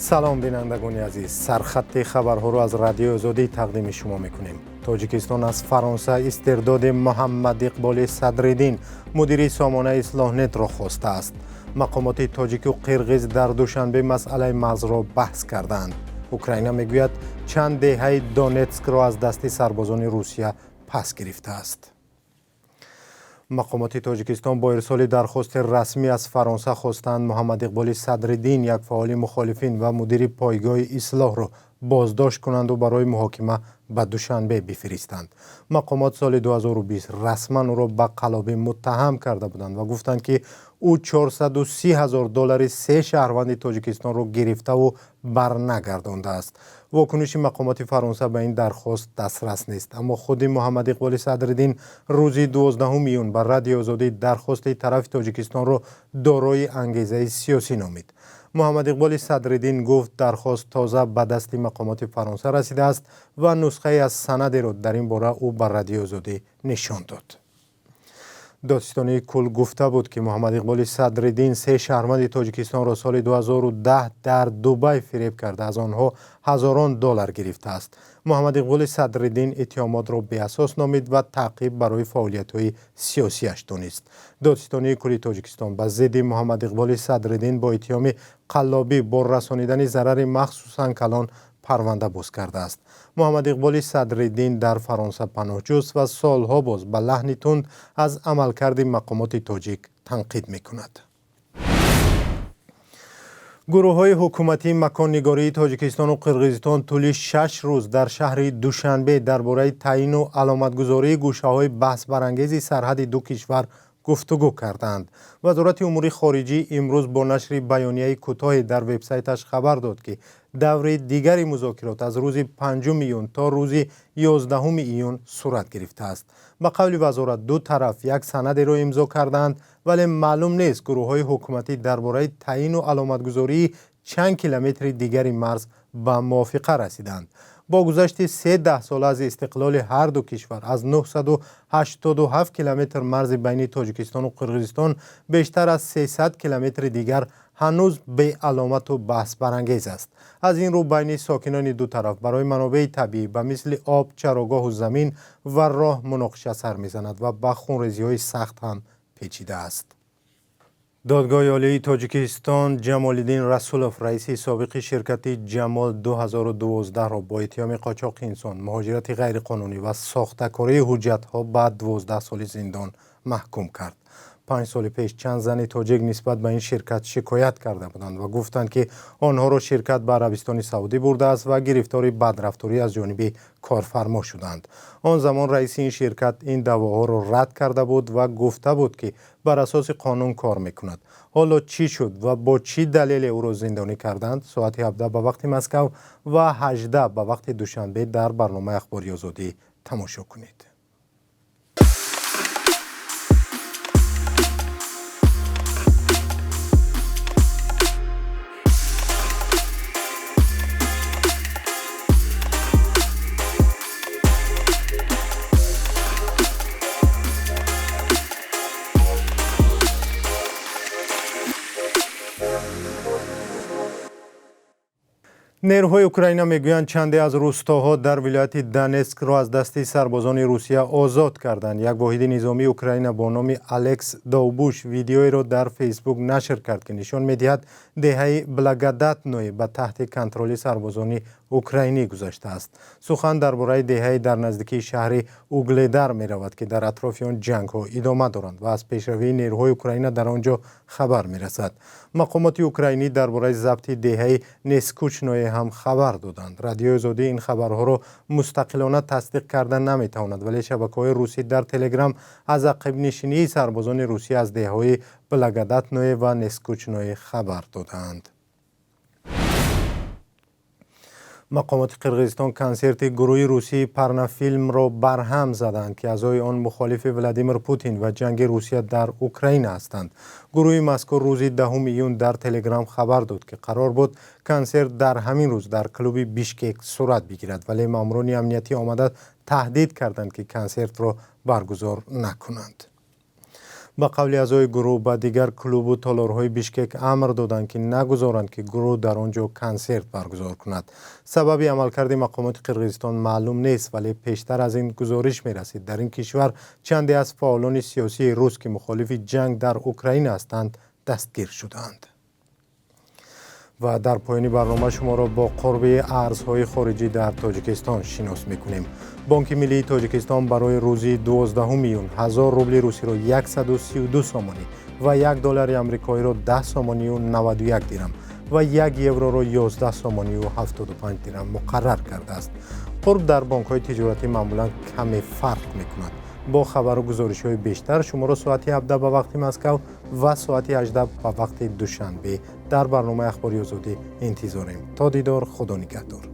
Салом, бинандагони азиз. Сархатти хабарҳоро аз Радиои Озодӣ тақдими шумо мекунем. Тоҷикистон аз Фаронса истирдоди Муҳаммад Иқболи Садриддин, мудири сомонаи Ислоҳнетро хостааст. Мақомоти тоҷику қирғиз дар Душанбе масъалаи марзро баҳс карданд. Украина мегӯяд, чанд деҳаи Донетскро аз дасти сарбозони Русия пас гирифтааст. Мақомоти Тоҷикистон бо ирсоли дархости расмӣ аз Фаронса хостанд Муҳаммад Иқболи Садриддин, як фаъоли мухолифин ва мудири пойгоҳи Ислоҳро боздошт кунанду барои муҳокима ба Душанбе бифиристанд. Мақомот соли 2020 расман ӯро ба қаллобӣ муттаҳам карда буданд ва гуфтанд, ки ӯ 430 ҳазор доллари се шаҳрванди Тоҷикистонро гирифтаву барнагардондааст. Вокуниши мақомоти Фаронса ба ин дархост дастрас нест, аммо худи Муҳаммад Иқболи Садриддин рӯзи 12 июн ба Радиои Озодӣ дархости тарафи Тоҷикистонро дорои ангезаи сиёсӣ номид. Муҳаммад Иқболи Садриддин гуфт, дархост тоза ба дасти мақомоти Фаронса расидааст ва нусхае аз санадеро дар ин бора ӯ ба Радиои Озодӣ нишон дод. Додситонии кул гуфта буд, ки Муҳаммад Иқболи Садриддин се шаҳрванди Тоҷикистонро соли 2010 дар Дубай фиреб карда, аз онҳо ҳазорон доллар гирифтааст. Муҳаммад Иқболи Садриддин иттиҳомотро беасос номид ва таъқиб барои фаъолиятҳои сиёсиаш донист. Додситонии кулли Тоҷикистон ба зидди Муҳаммад Иқболи Садриддин бо иттиҳоми қаллобӣ бо расонидани зарари махсусан калон парванда боз кардааст. Муҳаммад Иқболи Садриддин дар Фаронса паноҳҷӯст ва солҳо боз ба лаҳни тунд аз амалкарди мақомоти тоҷик танқид мекунад. Гурӯҳҳои ҳукуматии маконнигории Тоҷикистону Қирғизистон тӯли 6 рӯз дар шаҳри Душанбе дар бораи таъину аломатгузории гӯшаҳои баҳсбарангези сарҳади ду кишвар гуфтугӯ карданд. Вазорати умури хориҷӣ имрӯз бо нашри баёнияи кӯтоҳе дар вебсайташ хабар дод, ки даври дигари музокирот аз рӯзи 5 июн то рӯзи 11 июн сурат гирифтааст. Ба қавли вазорат, ду тараф як санадеро имзо кардаанд, вале маълум нест, гурӯҳҳои ҳукуматӣ дар бораи таъину аломатгузории чанд километри дигари марз ба мувофиқа расиданд. Бо гузашти се даҳсола аз истиқлоли ҳар ду кишвар, аз 987 километр марзи байни Тоҷикистону Қирғизистон бештар аз 300 километри дигар ҳанӯз беаломату баҳсбарангез аст. Аз ин рӯ байни сокинони ду тараф барои манобеи табиӣ ба мисли об, чарогоҳу замин ва роҳ муноқиша сар мезанад ва ба хунрезиҳои сахт ҳам печидааст. Додгоҳи Олии Тоҷикистон Ҷамолиддин Расулов, раиси собиқи ширкати Ҷамол 2012-ро бо иттиҳоми қочоқи инсон, муҳоҷирати ғайриқонунӣ ва сохтакории ҳуҷҷатҳо ба 12 соли зиндон маҳкум кард. 5 соли пеш чанд зани тоҷик нисбат ба ин ширкат шикоят карда буданд ва гуфтанд, ки онҳоро ширкат ба Арабистони Саудӣ бурдааст ва гирифтори бадрафторӣ аз ҷониби корфармо шуданд. Он замон раиси ин ширкат ин даъвоҳоро рад карда буд ва гуфта буд, ки бар асоси қонун кор мекунад. Ҳоло чӣ шуд ва бо чӣ далеле ӯро зиндонӣ карданд, соати 17 ба вақти Москав ва 18 ба вақти Душанбе дар барномаи Ахбори Озодӣ тамошо кунед. Нерӯҳои Украина мегӯянд, чанде аз рӯстоҳо дар вилояти Донетскро аз дасти сарбозони Русия озод карданд. Як воҳиди низомии Украина бо номи Алекс Довбуш видеоеро дар Фейсбук нашр кард, ки нишон медиҳад, деҳаи Благодатное ба таҳти контроли сарбозони украинӣ гузаштааст. Сухан дар бораи деҳаи дар наздикии шаҳри Угледар меравад, ки дар атрофи он ҷангҳо идома доранд ва аз пешравии нерӯҳои Украина дар он ҷо хабар мерасад. Мақомоти украинӣ дар бораи забти деҳаи Нескучное ҳам хабар доданд. Радиои Озодӣ ин хабарҳоро мустақилона тасдиқ карда наметавонад, вале шабакаҳои русӣ дар Телеграм аз ақибнишинии сарбозони Русия аз деҳаҳои Благодатное ва Нескучное хабар додаанд. Мақомоти Қирғизистон консерти гурӯҳи русии Парнафилмро барҳам заданд, ки аъзои он мухолифи Владимир Путин ва ҷанги Русия дар Украина ҳастанд. Гурӯҳи мазкур рӯзи 10 июн дар Телеграм хабар дод, ки қарор буд консерт дар ҳамин рӯз дар клуби Бишкек сурат бигирад, вале маъмурони амниятӣ омада таҳдид карданд, ки консертро баргузор накунанд. Ба қавли аъзои гурӯҳ, ба дигар клубу толорҳои Бишкек амр доданд, ки нагузоранд, ки гурӯҳ дар он ҷо консерт баргузор кунад. Сабаби амалкарди мақомоти Қирғизистон маълум нест, вале пештар аз ин гузориш мерасид, дар ин кишвар чанде аз фаъолони сиёсии рус, ки мухолифи ҷанг дар Украина ҳастанд, дастгир шудаанд. Ва дар поёни барнома шуморо бо қурби арзҳои хориҷӣ дар Тоҷикистон шинос мекунем. Бонки миллии Тоҷикистон барои рӯзи 12 июн 1000 рубли русиро 132 сомонӣ ва 1 доллари амрикоиро 10 сомонию 91 дирам ва 1 евроро 11 сомонию 75 дирам муқаррар кардааст. Қурб дар бонкҳои тиҷоратӣ маъмулан каме фарқ мекунад. Бо хабару гузоришҳои бештар шуморо соати 17 ба вақти Москав ва соати 18 ба вақти Душанбе дар барномаи Ахбори Озодӣ интизорем. То дидор, Худо нигаҳдор.